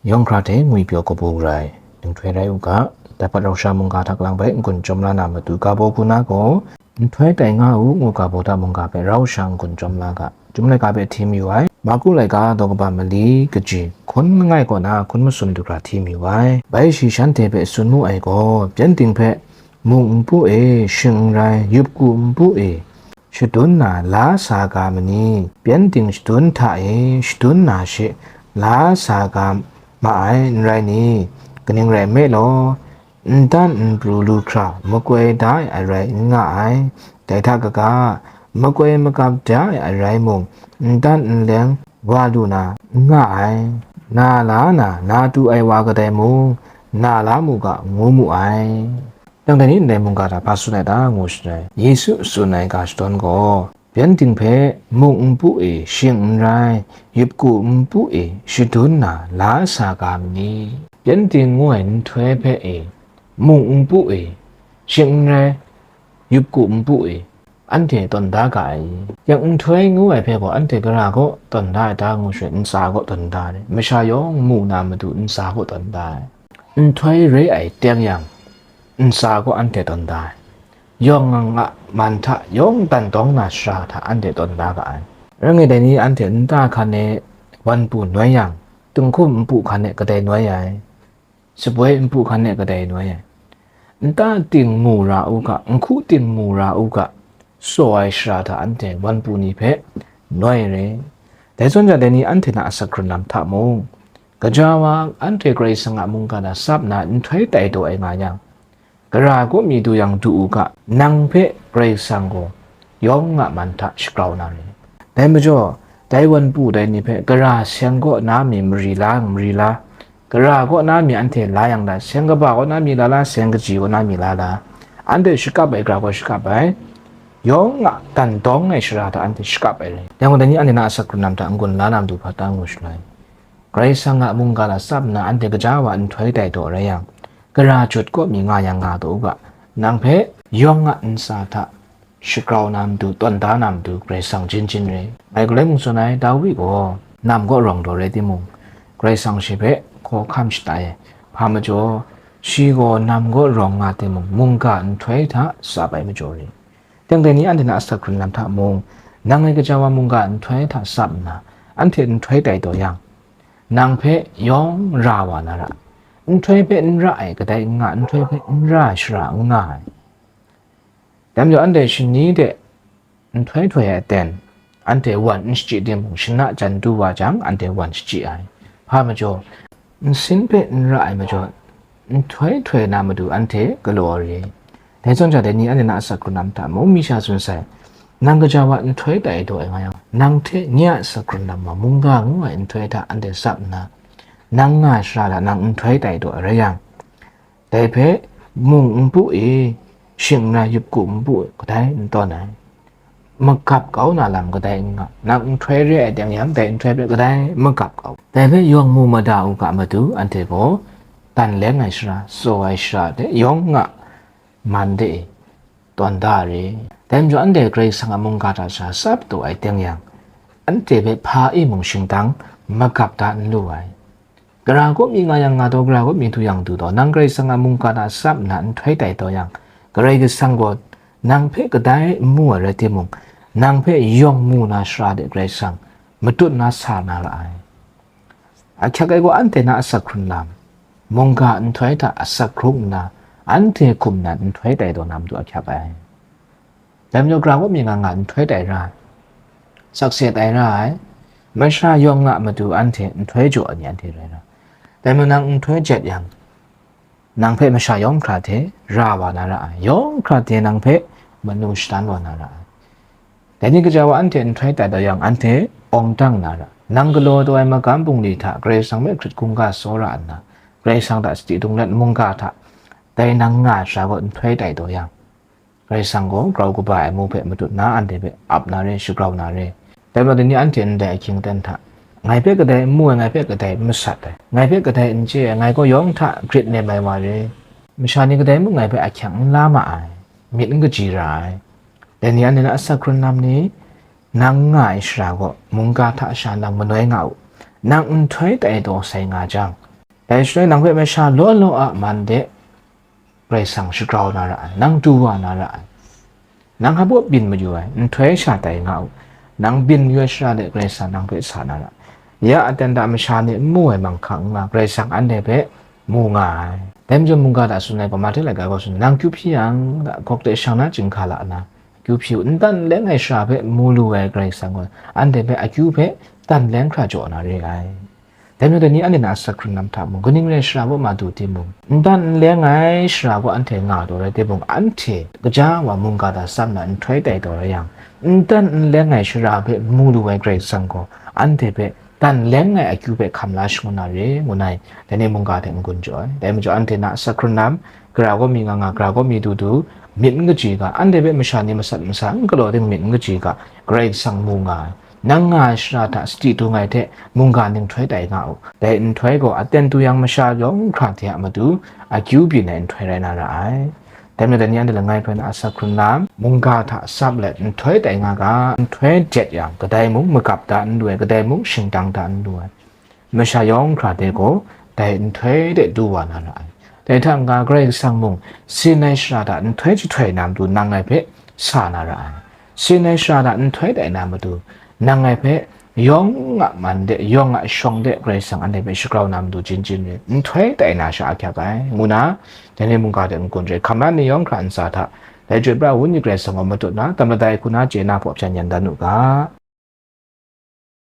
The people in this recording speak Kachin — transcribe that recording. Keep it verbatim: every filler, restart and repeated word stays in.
Yawng hkra hte ngwipyaw kabu rai, nhtoi rai u ga, dai hpat rau sha mungga hta lang bai n-gun chyawm la na matu ga baw hku na gaw, nhtoi tai nga u ngu ga baw hta mungga hpe rau sha n-gun chyawm la ga. Chyum laika hpe hti mayu ai, Marku laika daw kaba mali kaji hkun langai kaw na hkun masum du hkra hti mayu ai. Bai shi shanhte hpe tsun mu ai gaw, Pyengdin hpe, mung npu e, shing n rai, yupku npu e, shadun na la sa ga ma ni? Pyengdin shadun hta e shadun na she la sa ga ma ai, n rai ni? Kaning rai nme law, ntan npru lu hkra makoi da ai arai n nga ai. Dai hta kaga, makoi makap da ai arai mung, ntan nleng wa lu na n nga ai. Na la na, na tu ai wa kadai mung, na la mu ga, ngu mu ai. Dang dai ni ndai mungga hta hpa tsun ai ta, ngu shaloi, Yesu tsun ai ga shadawn gaw, Pyengdin hpe mung npu e shing n rai, yupku npu e shadun na la sa ga ma ni? Pyengdin ngu ai nhtoi hpe e, mung npu e shing n rai, yupku npu e anhte tawn da ga ai. Yang nhtoi ngu ai hpe gaw anhte gara kaw tawn da ai ta, ngu shaloi, ntsa kaw tawn da ai. Masha yawng mu na matu ntsa kaw tawn da ai. Nhtoi re ai teng yang, ntsa kaw anhte tawn da ai. Yawng a man hta yawng dan dawng na shara hta anhte tawn da ga ai. Rai ngai, dai ni anhte nta hkan e wan pu noi yang, tinghkum npu hkan e kadai noi ai, shapoi npu hkan e kadai noi ai. Nta ting mu ra u ga, nhku ting mu ra u ga, saw ai shara hta anhte wan pu ni hpe noi re. Dai zawn ja, dai ni anhte na asak hkrun lam hta mung, gaja wa anhte Karai Kasang a mungga hta sap nna nhtoi tai daw ai nga yang, gara kaw mi du yang du u ga, nang hpe Karai Kasang gaw yawng a man hta shagrau na re. Dai majaw, dai wan pu dai ni hpe gara seng kaw na mi mari la, mari la, gara kaw na mi anhte la yang la, seng kaba kaw na mi la la, seng kaji kaw na mi la la, anhte shakap ai gara gaw shakap ai, yawng a dan dawng ai shara hta anhte shakap ai rai. Yang gaw, dai ni anhte na asak hkrun lam hta n-gun la na matu hpa ta, ngu shaloi, Karai Kasang a mungga hta sap nna anhte gaja wa nhtoi tai daw rai yang, gara jut kaw mi nga yang nga daw u ga, nang hpe yawng a ntsa hta shagrau na matu, tawn da na matu, Karai Kasang jin jin re. Ngai galoi mung tsun ai, Dawi gaw nam kaw rawng daw rai timung, Karai Kasang shi hpe hkawhkam shada ai. Hpa majaw, shi gaw nam kaw rawng nga timung, mungga nhtoi hta sap ai majaw re. Dang dai ni anhte na asak hkrun lam hta mung, nang ngai gaja wa mungga nhtoi hta sap nna, anhte nhtoi tai daw yang, nang hpe yawng ra wa na ra. Nhtoi hpe n ra ai kadai n nga, nhtoi hpe n ra ai shara n nga ai. Dai majaw, anhte shani de nhtoi htoi ai aten, anhte wan n shachyi timung, shana jan du wa jang, anhte wan shachyi ai. Hpa majaw, nsin hpe n ra ai majaw, nhtoi htoi na matu anhte galaw ai re. Dai zawn ja, dai ni anhte na asak hkrun lam hta mung, mi sha tsun sai, nang gaja wa nhtoi tai daw ai nga yang, nang hte nye a asak hkrun lam wa mungga ngu ai nhtoi hta anhte sap nna, nang nga ai shara hta nang nhtoi tai daw ai rai yang, dai hpe mung npu e, shing n rai, yupku npu e kadai n tawn ai. Magap kau na lam kadai n nga, nang nhtoi re ai teng yang, dai nhtoi hpe kadai magap kau. Dai hpe yawng mu mada u ga matu, anhte gaw dan leng ai shara, tsaw ai shara de yawng a man de e tawn da re. Dai majaw, anhte Karai Kasang a mungga hta sha sap daw ai teng yang, anhte hpe hpa e mung shingtang magap da n lu ai. Gara kaw mi nga yang nga daw, gara kaw mi du yang du daw, nang Karai Kasang a mungga hta sap nna nhtoi tai daw yang, Karai Kasang gaw nang hpe kadai n mu ai rai timung, nang hpe yawng mu na shara de Karai Kasang matut na sa na ra ai. Ahkyak ai gaw, anhte na asak hkrun lam, mungga nhtoi hta asak hkrung nna, anhte hkum nan nhtoi tai daw na matu ahkyak ai. Dai majaw, gara kaw mi nga nga nhtoi tai ra ai, sakse tai ra ai, masha yawng a matu anhte nhtoi jaw ai ni anhte rai ra ai. Dai majaw, nang nhtoi jet yang, nang hpe masha yawng hkra hte ra wa na ra ai, yawng hkra hte nang hpe manu shadan wa na ra ai. Dai ni gaja wa anhte nhtoi tai daw yang, anhte awng dang na ra, nang galaw daw ai magam bungli hta Karai Kasang hpe hkrit hkungga tsawra nna, Karai Kasang hta sadi dung let mungga hta dai nang nga ai shara kaw nhtoi tai daw yang, Karai Kasang gaw grau kaba ai amu hpe matut na anhte hpe ap na re, shagrau na re. Dai majaw, dai ni anhte ndai ahkying aten hta, ngai hpe kadai n mu ai, ngai hpe kadai n masat ai, ngai hpe kadai n chye ai, ngai gaw yawng hta grit nem ai wa re, masha ni kadai mung ngai hpe ahkyang n la ma ai, myit n kaji ra ai. Dai ni anhte na asak hkrun lam ni, nang nga ai shara gaw mungga hta sha nang manoi nga u. Nang nhtoi tai daw sai nga jang, Dai shaloi nang hpe masha law law a man de Karai Kasang shagrau na ra ai, nang du wa na ra ai. Nang hpa byin mayu ai, nhtoi sha tai nga u, nang byin mayu ai shara de Karai Kasang nang hpe sa na ra ai. Ya aten hta masha ni n mu ai manghka n nga, Karai Kasang anhte hpe mu nga ai. Dai majaw mungga hta tsun ai gaw, Mahte laika gaw tsun, nang kyu hpyi yang, gawk de shang na chyinghka la na, kyu hpyi u, n dan n leng ai shara hpe mu lu ai Karai Kasang gaw, anhte hpe akyu hpe dan leng hkra jaw na re ai. Dai majaw dai ni anhte na a sakhkrun lam hta mung, kaning rai shara baw ma du timung, n dan n leng ai shara baw anhte nga taw rai timung, anhte kaja wa mungga hta tsap na nhtoi tai taw rai yang, n dan n leng ai shara hpe mu lu ai Karai Kasang gaw, anhte hpe dan leng ai akyu hpe hkam la shangun na re, ngu nna, dai ni mungga hte n-gun jaw ai. Dai majaw anhte na a sakhkrun lam, gara gaw mi nga nga, gara gaw mi du du, myit n kaji ga, anhte hpe masha ni masat masa n galaw ting myit n kaji ga, Karai Kasang mu nga ai. Nang nga ai shara hta sadi dung ai hte mungga ning nhtoi tai nga u. Dai nhtoi gaw aten tu yang masha yawng hkra hte a matu akyu byin ai nhtoi rai na ra ai. Dai majaw dai ni anhte langai hpe na a sakhkrun lam, mungga hta tsap let nhtoi tai nga ga, nhtoi jet yang, kadai mung magap da n lu ai, kadai mung shingtang da n lu ai. Masha yawng hkra hte gaw dai nhtoi de du wa na ra ai. Dai hta n-ga Karai Kasang mung sin ai shara hta nhtoi jahtoi na matu nang ngai hpe sa na ra ai. Sin ai shara hta nhtoi tai na matu nang ngai hpe yawng a man de, yawng a shawng de Karai Kasang anhte hpe shagrau na matu jin jin rai, nhtoi tai na sha ahkyak ai, ngu na, dai ni mungga hte n-gun rai, hkam la ni yawng hkra ntsa hta, dai Chyoi pra Wenyi Karai Kasang gaw matut na, tam la dai hku na chye na hpaw hpyan yan dan u ga.